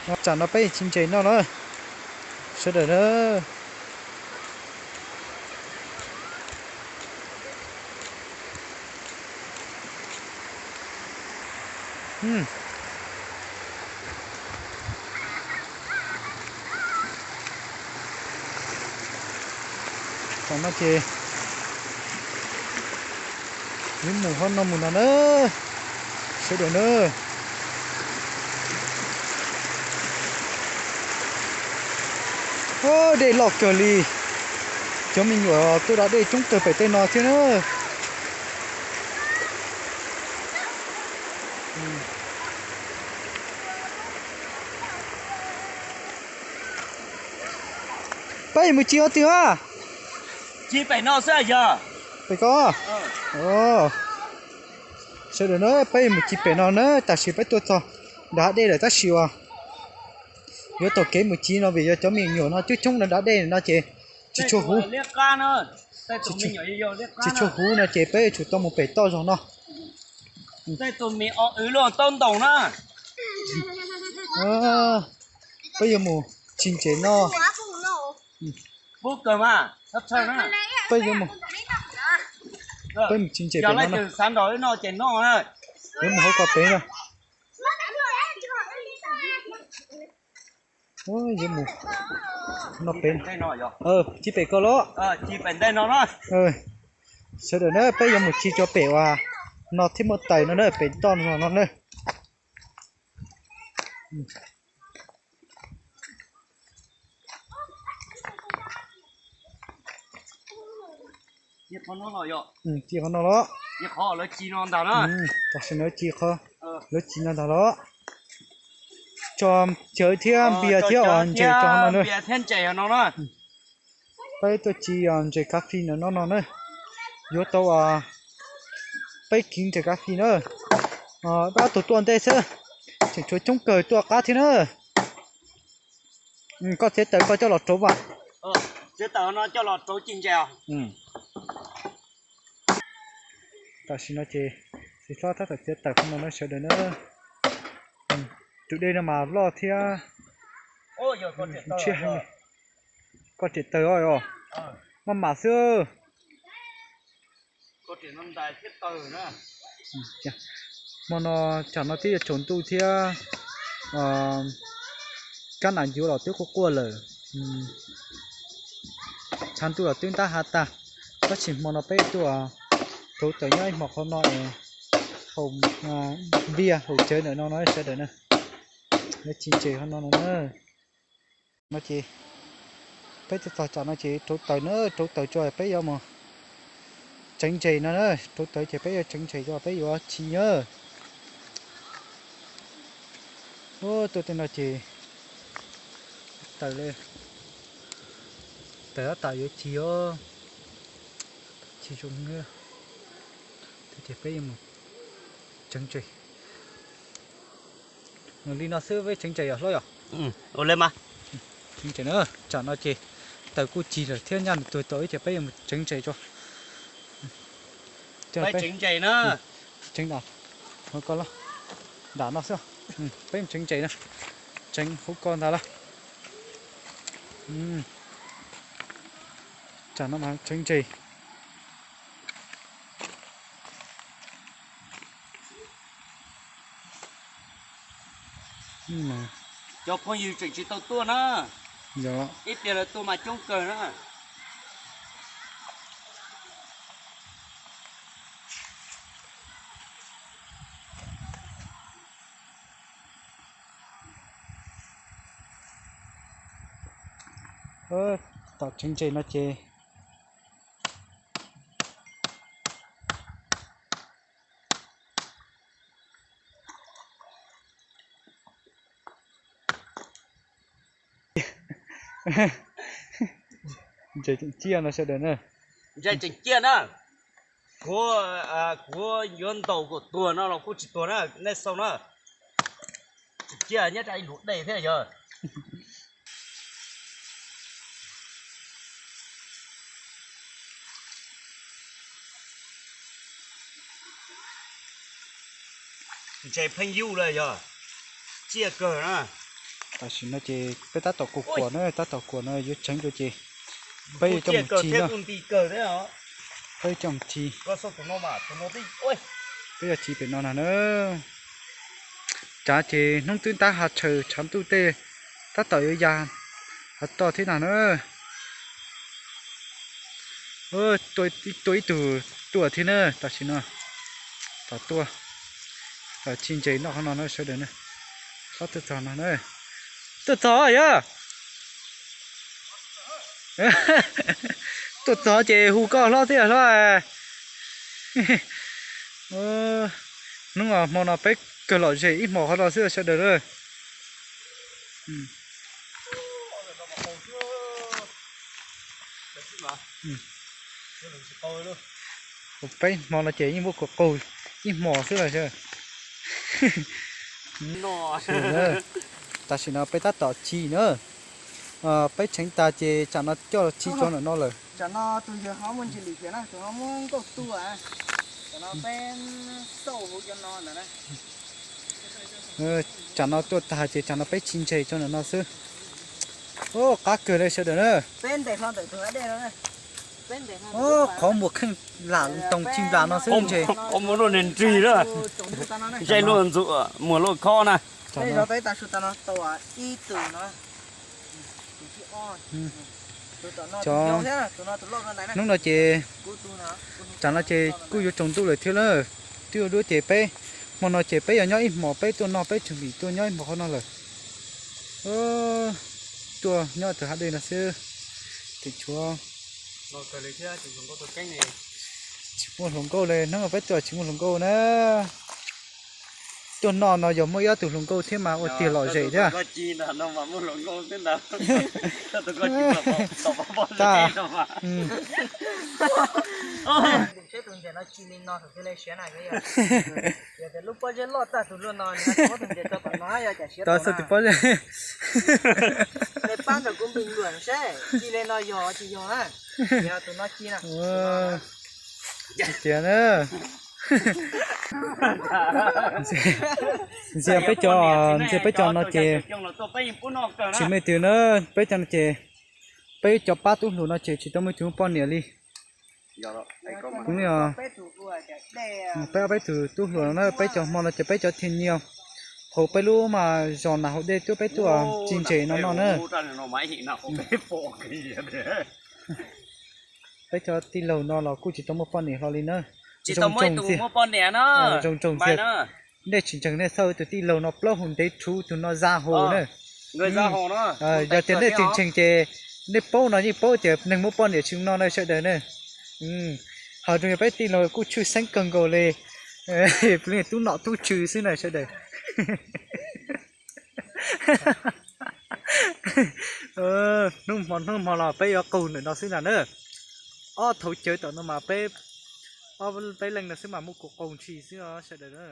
Tsam no peb tsis ntses noj na, sawv daws na. Tsam no ces yuav mus hov no mus no na, sawv daws na. Dej loj kawg li, cov me nyuam tuaj da dej coob kawg pem tej no thiab na. Peb mus ci hov twg a? Ci pem no xwb yog. Pem ko. Sawv daws na, peb mus ci pem no na, tam sim peb tuaj txog nram dej lawm tab sis uas yuav taug kev mus ci no vim yog cov me nyuam no coob coob nram dej no ces tsis tshua huv. Tsis tshua huv no ces peb yuav tsum tau mus pem toj zog no. Tej tus me o wv luaj taub ntoos na. Peb yuav mus ci ntses no. Peb yuav mus, peb mus ci ntses pem no na. Yuav mus hauv ko pem no. Yuav mus no pem, ci pem ko los. Sawv daws na, peb yuav mus ci rau pem uas no thiab muaj taws no na, pem toj no no na. Ci qhov no los. Tam sim no ci qhov lawv ci no ntag los. Tso cawv thiab npias thiab ntses rau no na. Peb tuaj ci ntses kav fij no no na. Yuav tau peb kiv ntses kav fij na. Peb ob tug tuaj ntej xwb, tseem tshuav coob kawg tuaj qab thiab na. Koj txiav taws koj coj los rauv mas. Tam sim no ces txiv hlob tab tom txiav taws qhov no na sawv daws na. Tus dej no mas loj thiab. Ntshiab heev. Koj riam taws os, maj mam xwb. Hmo no tsam no twb yuav tsaus ntuj thiab, kab nas ncuav los twb quaj quaj lawm. Tshav ntuj los twb ntab hav tag, tab sis hmo no peb tuaj rauv taws nyob ib hmos qhov no es haus npias haus cawv ntawm no no sawv daws na. Lawv ci ntses qhov no no na. No ces peb tuaj txog tsam no ces rauv taws na, rauv taws tso peb yuav mus tseev ntses no na, rauv taws ces peb yuav tseev ntses tso peb yuav ci na. Tuaj tej no ces taws li, taws tab tom yuav ci os, ci zoo. Ces peb yuav mus tseev ntses. Li no xwb peb tseev ntses yog hlob yog. Ua li mas. Tseev ntses na, tsam no ces taws kuj ci lawm thiab nyaj nws tuag tau ib ces peb yuav mus tseev ntses tso. Tseev ntses na. Tseev nram, hauv ko los, nram no xwb. Peb mus tseev ntses na. Tseev hauv ko ntag los. Tsam no mas tseev ntses. Cov phooj ywg tseem tsis tau tuaj na. Ib pliag lawv tuaj mas coob kawg na. Tom tseev ntses no ces ntses tseem ciaj no sawv daws na. Ntses tseem ciaj na. Kuv, kuv yuav ntaus kom tuag no los kuj tsis tuag na, nej xauj na. Tseem ciaj nyob rau ib lub dej thiab yog. Ntses pheej yuj lawm yog, ciaj kawg na. Tam sim no ces peb tab tom kuam kuam na, tab tom kuam no yuav tseev dua ces peb yuav coj mus ci na. Peb yuav coj mus ci. Peb yuav ci pem no na na. Tsav ces hnub twb ntab hav tshaws tshav ntuj tej tab tom yuav ya hav toj thiab na na. Tua ib tug tuaj thiab na tam sim no. Tom tuaj, ci ntses noj qhov no na sawv daws na. Hlob tuaj txog no na. Tuaj txog yog. Tuaj txog ces hu koj hlob thiab hlob. Hnub hmo no peb kawg lom zem ib hmos qhov no xwb sawv daws na. Peb hmo no ces yeej muab kuv qaug ib hmos xwb los. Tam sim no peb tab tom ci na. Peb tseev tas ces tsam no coj los ci tso ntawm no lawm. Tsam no tuaj tag ces tsam no peb ci ntses tso ntawm no xwb. Qab kawg li sawv daws na. Qhov muag kheej lam ntoo ci nplas no xwb ntses. Qhov muag luaj nrig nrig na. Zaij luaj ntxuam muag luaj khob na. Cov hnub no ces, tsam no ces kuj yuav tsaus ntuj lawm thiab lawm. Twb ua duab ces peb, hmo no ces peb yuav nyob ib hmos, peb tuaj no peb tseem vim tuaj nyob ib hmos qhov no lawm. Tuaj nyob tus hav dej no xwb. Tes tshuav tsis muaj hluas nkauj li, hnub no peb tuaj tsis muaj hluas nkauj na. Tuaj noj no yog muaj ib ob tug hluas nkauj thiab mas ua tiag lom zem thiab. Tau xwb tus pob zeb. Pab nrog kuv npis luam seb ci li no yog tsis yog na. Yog tus no ci na. Tias na. Ntxias peb cov, ntxias peb cov no ces tsis muaj twg na, peb cov no ces, peb cov pab tub hluas no ces tsis tau muaj twg muaj poj niam li. Kuv, peb ob peb tug tub hluas no na, peb cov hmo no ces peb cov thiaj nyiaj hauv peb lub mas zos nas hauv dej tuaj peb tuaj ci ntses no no na. Peb cov tij laug no los kuj tsis tau muaj poj niam hlo li na. Zoo zoo, zoo zoo ntxiag. Nej tsis ntseeg nej xauj tus tij laug no plaub hau ntev rhuv tus no za hau na. Yog tias nej tsis ntseeg ces nej paub no yeej paub tias neeg muaj poj niam tsis no na sawv daws na. Hos zoo yog peb tij laug kuj tshwj xeeb kawg nkaus li. Tub nom tub tswv xwb na sawv daws. Hnub hmo hnub hmo los peb yuav qaug ntawm no xwb ntag na. Ob thaum cawv tom no mas peb, ob peb leeg no xwb mas muaj kuv qaug ntshis xwb os sawv daws na.